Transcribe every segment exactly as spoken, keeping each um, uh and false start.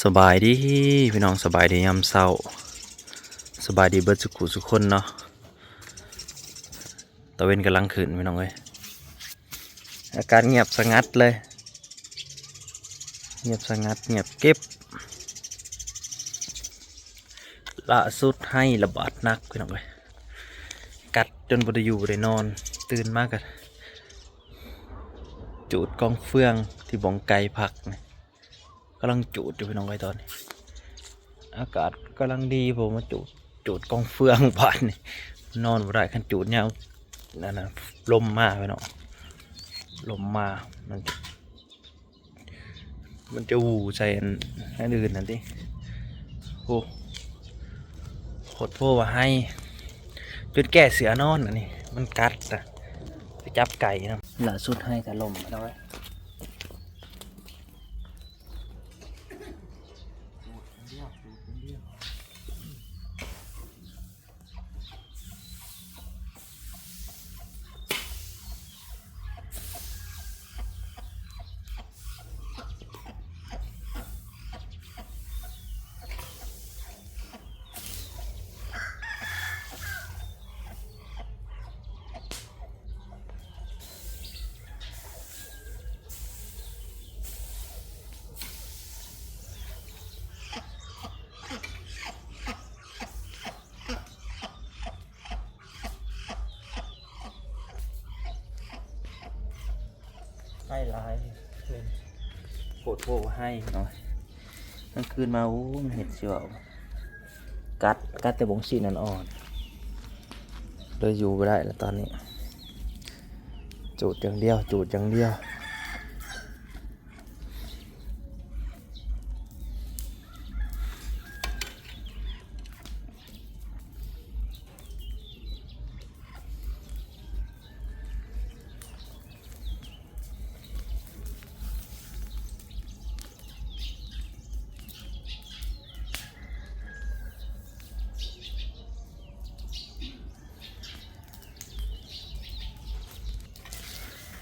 สบายดีพี่น้อง สบายดียามเช้า สบายดีเบิดสุขุสุคนเนาะ ตะเว็นกำลังขึ้นพี่น้องเอ้ย อากาศเงียบสงัดเลย เงียบสงัด เงียบกริบ ล่าสุดไฮระบาดหนักพี่น้องเอ้ย กัดจนบ่ได้อยู่บ่ได้นอน ตื่นมาก็ จูดกองเฟืองที่บ่องไก่พักนี่ กำลังจูดอยู่พี่น้องเอ้ยตอนนี้ อากาศกำลังดี ผมมาจูด จูดกองเฟืองบาดนี่ นอนบ่ได้คันจูดยาว นั่นน่ะ ลมมาพี่น้อง ลมมา มัน มันจะหวู่ใส่อัน อันอื่นนั่นติ โอ้ โคตรโพว่าไฮ จนแก้เสือนอนอันนี้ มันกัดอะ ไปจับไก่นะ ล่าสุดไฮถล่มพี่น้องเอ้ย ไฮหลาย โคตรโพว่าไฮเนาะ กลางคืนมา โอ้ มันเห็นสิเว้า กัด กัดแต่บ่องซี้นอ่อนๆ เลยอยู่บ่ได้แล้วตอนนี้ จูดอย่างเดียว จูดอย่างเดียว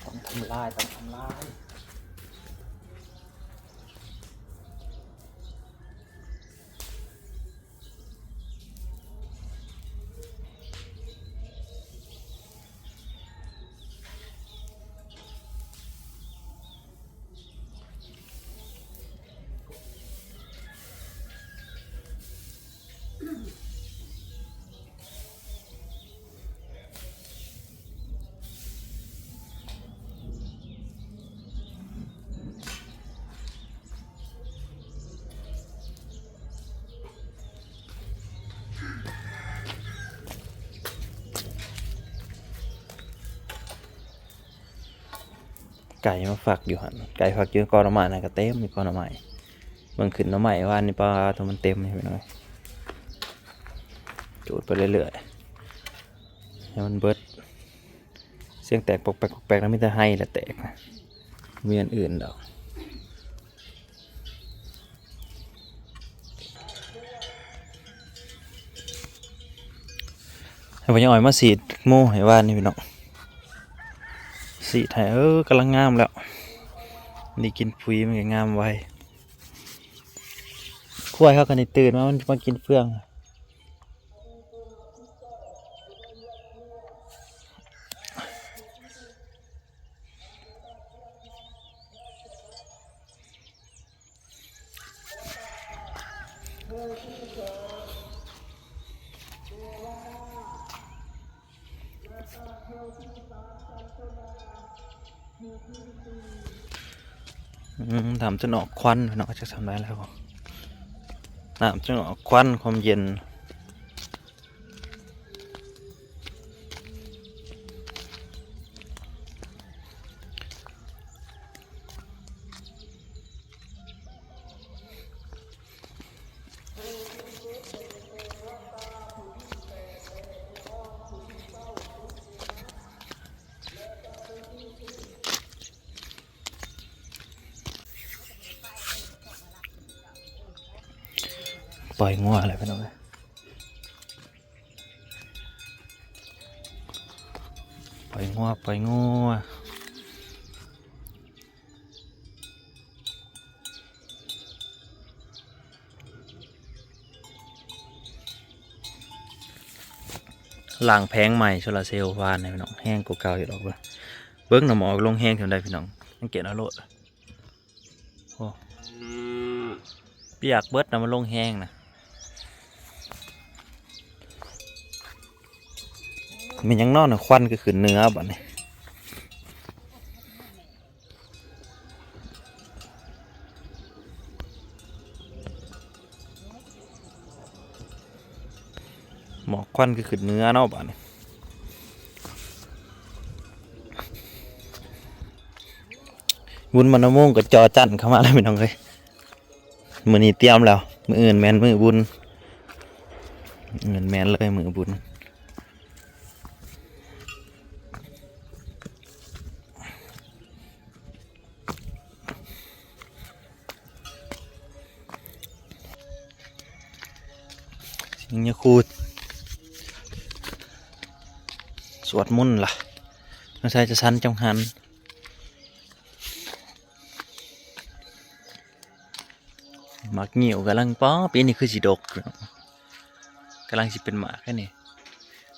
ต้องทำลาย ต้องทำลาย ไก่มาฟักอยู่หั่น ไก่ฟักอยู่กอหน่อไม้นั่นก็เต็มอยู่กอหน่อไม้ เบิ่งขึ้นหน่อไม้วานนี่ ปลาตัวมันเต็มเลยพี่น้อง จูดไปเรื่อยๆ ให้มันเบิด เสียงแตกปอกแปกปอกแปกนะ มีแต่ไฮแหละแตกนะ มีอันอื่นดอก ให้พ่อใหญ่อ้อยมาสีดหมู่ให้วานนี่พี่น้อง สีดให้ เออ กำลังงามแล้ว นี่กินปุ๋ยมันก็งามไว ควายเขาก็ได้ตื่นมา มันมากินเฟือง อืม น้ำจนออกควันเนาะ จักทำได้แล้ว น้ำจนออกควัน ความเย็น ปล่อยงัวอะไรพี่น้องเอ้ย ปล่อยงัว ปล่อยงัว เ ล้างแผงใหม่โซลาร์เซลล์วานนี่พี่น้อง แฮงกว่าเก่าอยู่ดอกเบิ่ง เบิ่งน้ำหมอกลงแฮงเท่าใดพี่น้อง สังเกตเอาโลด โอ้ เปียกเบิดนะ มันลงแฮงนะ มันยังนอนนะ ควันก็ขึ้นเหนือบัดนี้ หมอกควันก็ขึ้นเหนือเนาะบัดนี้ บุญมานำวงก็จอจั่นเข้ามาแล้วพี่น้องเอ้ย มื้อนี้เตรียมแล้ว มื้ออื่นแม่นมื้อบุญ มื้ออื่นแม่นเลยมื้อบุญ สิงห์คู สวดมนต์ล่ะ มาใส่จะสันจังหัน หมากงิ้วกำลัง ป๊อ ปีนี้คือสิดก กำลังสิเป็นหมากแค่นี้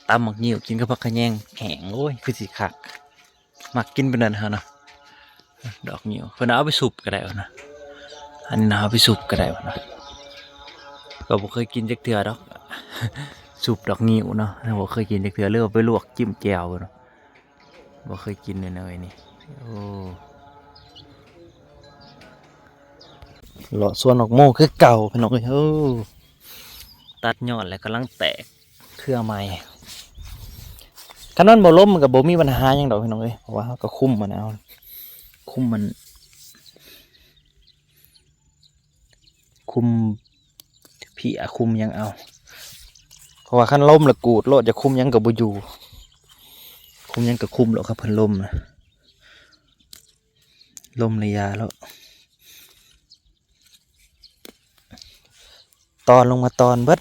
ตำหมากงิ้วกินกับผักขะแยงแห้ง โอ้ย คือสิคัก มักกินเป็นนั้นฮะเนาะ ดอกงิ้ว เพิ่นเอาไปซุปก็ได้วะนะ อันนี้นะ เอาไปซุปก็ได้วะนะ ก็บ่เคยกินจักเทื่อดอก ซุปดอกงิ้วเนาะ บ่เคยกินจักเทื่อ หรือว่าไปลวกจิ้มแจ่วเนาะ บ่เคยกินเลยนะเว้ยนี่ โอ้ เลาะสวนหมากโมคือเก่าพี่น้องเอ้ย โอ้ ตัดยอดแล้วกำลังแตกเครือใหม่ คันมันบ่ล้มมันก็บ่มีปัญหาหยังดอกพี่น้องเอ้ย เพราะว่าเราก็คุมมันเอา คุมมัน คุมเพี้ยคุมหยังเอา เพราะว่าคันล้มแล้วกูดโลด จะคุมหยังก็บ่อยู่ คุมหยังก็คุมโลดครับ เพิ่นล้มนะ ล้มระยะแล้ว ตอนลงมาตอนเบิด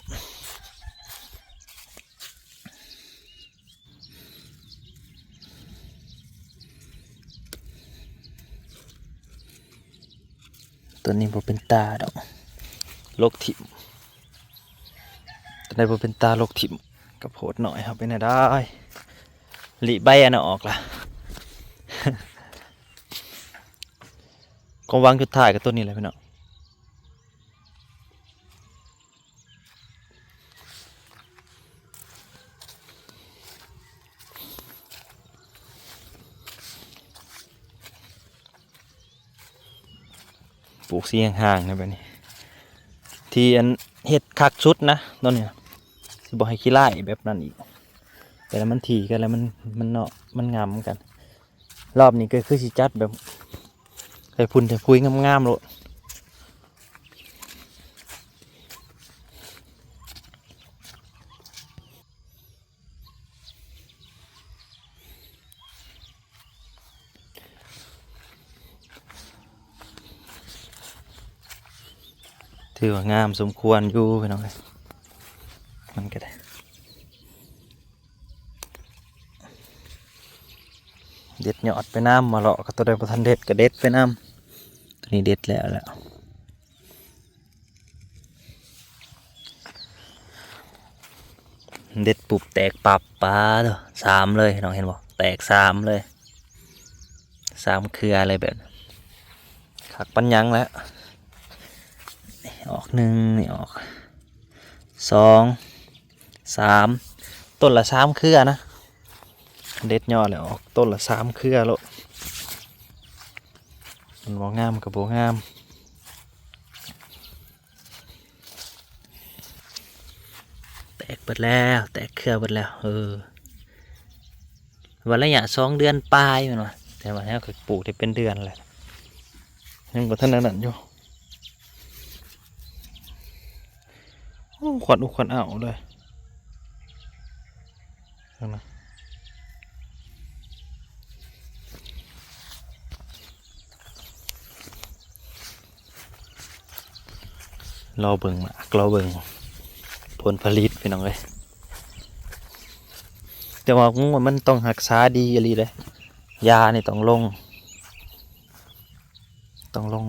ตัวนี้บ่เป็นตาดอก ลกถิ่ม ตัวนี้บ่เป็นตา ลกถิ่ม กะโพดหน่อย เอาไปไหนได้ หลีใบอันนั้นออกละ ความหวังสุดท้ายก็ตัวนี้แหละพี่น้อง ปลูกสีห่างๆนะแบบนี้ ที่อันเฮ็ดคักสุดนะตอนนี้นะ สิบ่ให้ขี้ร้ายแบบนั้นอีก แต่ละมันถี่กันแล้วมัน มันเนาะ มันงามเหมือนกัน รอบนี้ก็คือสิจัดแบบ ใส่พุ่นใส่พุยงามๆโลด ถือว่างามสมควรอยู่พี่น้องเอ้ย มันก็ได้ เด็ดยอดไปนำ มาเลาะก็ตัวใดบ่ทันเด็ดก็เด็ดไปนำ ตัวนี้เด็ดแล้วแหละ เด็ดปุ๊บแตกปับ ปาดเด้อ สามเลย น้องเห็นบ่ แตกสามเลย สามเครือเลยแบบ คักปานหยังแล้ว นี่ออกหนึ่ง นี่ออก สอง สาม ต้นละสามเครือนะ เด็ดยอดแล้วออกต้นละสามเครือโลด มันบ่งามก็บ่งาม แตกเบิดแล้ว แตกเครือเบิดแล้ว เออ ว่าระยะสองเดือนปลายแม่นว่า แต่ว่าเฮาก็ปลูกได้เป็นเดือนแล้ว ยังบ่ทันอันนั้นอยู่ โอ้ ควันอุควันอ้าวเลย นั่นนะ รอเบิ่งหมาก รอเบิ่งผลผลิตพี่น้องเอ้ย แต่ว่ามันต้องรักษาดีอีหลีเด้ ยานี่ต้องลง ต้องลง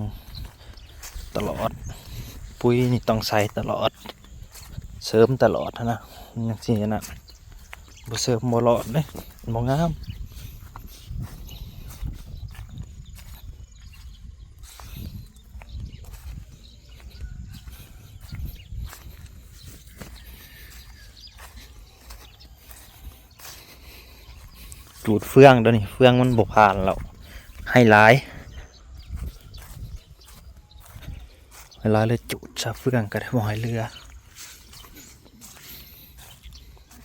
ตลอด ปุ๋ยนี่ต้องใส่ตลอด เสริมตลอดนะ จังซี่นะ บ่เสริมบ่หลอดเด้ บ่งาม จูดเฟืองตัวนี้ เฟืองมันบ่ผ่านแล้ว ให้หลาย ให้หลายเลย จูดซะเฟืองก็ได้ บ่ให้เหลือ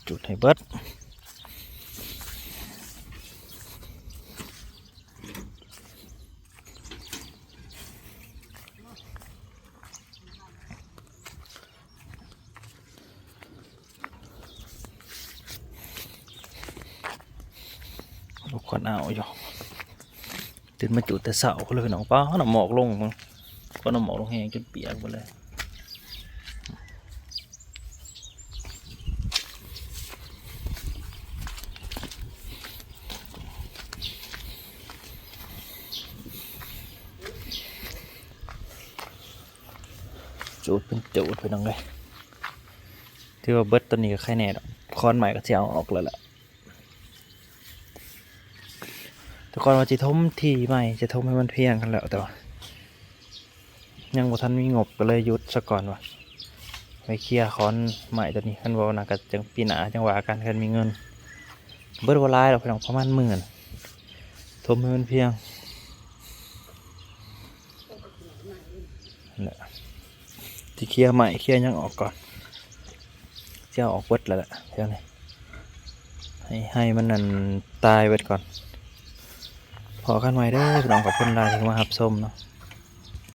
จูดให้เบิด ลูกคนเอาอยู่ ตื่นมาจูดแต่เช้าเลยพี่น้อง ป๊าด น้ำหมอกลง คนน้ำหมอกลงแฮงจนเปียกหมดเลย จูดเป็นจูดพี่น้องเลย ถือว่าเบิดตัวนี้ก็ไคแน่ดอก ค้อนใหม่ก็สิเอาออกแล้วล่ะ แต่ก่อนว่าสิถมที่ใหม่ สิถมให้มันเพียงกันแล้ว แต่ว่า ยังบ่ทันมีงบก็เลยหยุดซะก่อนว่ะ ไปเคลียร์ค้อนใหม่ตัวนี้ คันบ่นะก็จั่งปีหน้าจั่งว่ากัน คันมีเงิน เบิดบ่หลายดอกพี่น้อง ประมาณหมื่น ถมให้มันเพียง นั่นแหละ สิเคลียร์ใหม่ เคลียร์หยังออกก่อน สิเอาออกเบิดแล้วแหละ เดี๋ยวนี้ ให้ ให้มันนั่นตายเบิดก่อน พ้อกันใหม่เด้อพี่น้อง ขอบคุณหลายที่มารับชมเนาะ